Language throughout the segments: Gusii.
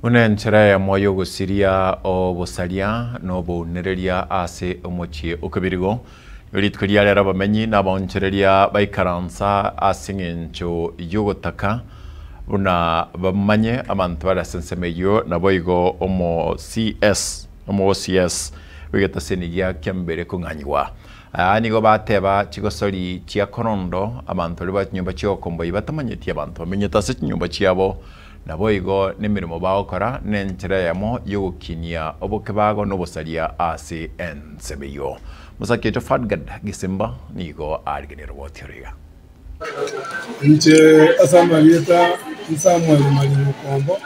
Buna enchera eyemo y'ogosiria obosaria na obounereria ase omochie o Kebirigo, nigo rituko ria rero abamenyi na abaonchoreria baikaransa ase eng'encho y'ogotaka buna bamanye abanto bare ase ensemo eyio, naboigo omo CS omo OCS bw'egetaseni gia kiambere kong'anyigwa. Aa nigo bateba chigosori chia korondo abanto baria ba chinyomba chi'ogokomboyia batamanyeti abanto bamenyete ase chinyomba chiabo Naboigo nemeremo bagokora nenchera eyemo y'ogokinia obokebago na obosaria ase ensemo eyio. Mosaki oito Fadgad Gisimba nigo arigereire roboti oro iga. Inche ase amarieta Samuel Maringo Kombo,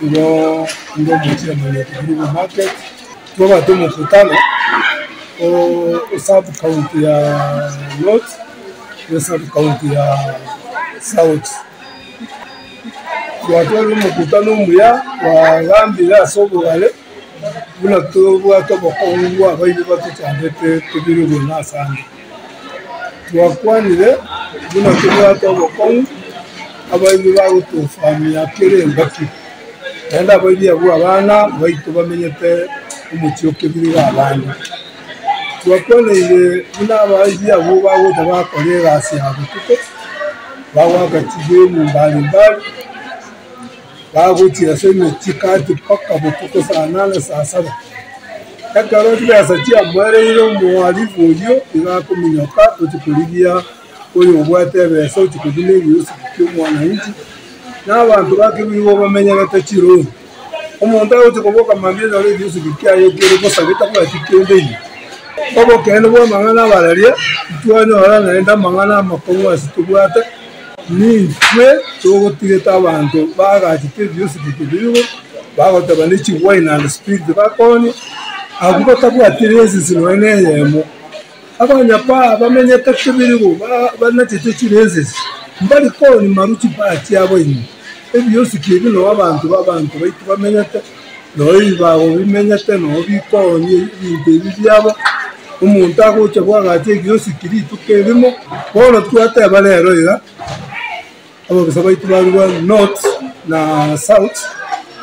igo inde omochairman o Kibirigo Market, twabwate omokutano o sub county ya North na sub county ya South. Twatwarire omokutano omuya, twagambire ase obogare buna tobwate obokong'u bw'abaibwa batochandete tobirwe na asande. Twakwanire buna tobwate obokong'u abaibwa bagotofamia kera engaki, naende abaibwa abwo abana baito bamenyete omochie o kebirigo abande. Twakwaneire buna abaibwa abwo bagocha bakora egasi ya botuko. Bagoaka chigemu mbali mbali, bagochia ase emechie gati mpaka botuko saa nane saa saba. Ekero chibesa chiamoereire omohalifu oyio iga akominyoka ochia korigia oyo obwate ebesa ochia kobuna ebiusi ki'omwananchi, na abanto bake nigo bamenyerete chirori. Omonto agochia koboka mambia onyore ebiusi kiaye kere bosa getabwati kende ime. Obokeene bw'amang'ana abararia, titwanyora naende amang'ana amakong'u ase tobwate, nintwe togotigete abanto baagachete ebiosibiti birigo, bagoteba ne chiwine and spirit bakoonie, abwo batabwati license nonya neyemo. Abanyapaa bamenyete kebirigo banachete chirenses, mbari koonia maru chipaa chiabo ime. Ebiosiki ebi noo abanto b'abanto baito bamenyete. Noo ebibago bimenyete, noo bikoonia ebinto ebi biabo, omonto agocha bwagacha egiosiki rituko erimo. Bono twateba rero iga, ababisa baito barua north na south,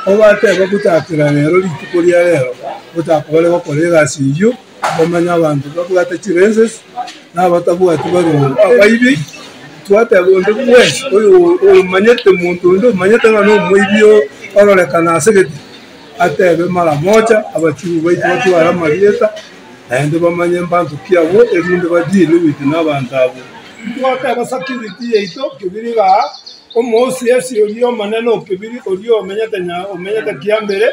obateba gochakera rero rituko ria rero, gochaka bare gokora egasi eyio, bamanye abanto babwate chirenses na abatabwati bare abaibi. Twateba onde bwensi oyomanyete monto onde omanyete ng'a nomoibi ororekana ase gete, atebe mara mocha, abachibu baito batware amarieta, naende bamanye mbanto ki abwo, erinde badeal with nabanto abwo. Twateba security yaito kebiri igaa, omo-OCS oria omonene o kebiri oria omenyete nya omenyete kiambere,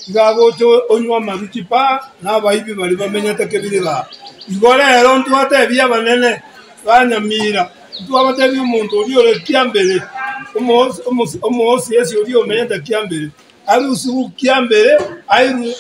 iga agocha onywa amaru chipaa, na abaibi baria bamenyete kebiri igaa. Igo rero ntwatebia abanene. Banyamira, ntwabatebia omonto oria ore kiambere, omoosiesi oria omenyete kiambere, arusigwe kiambere, airwe.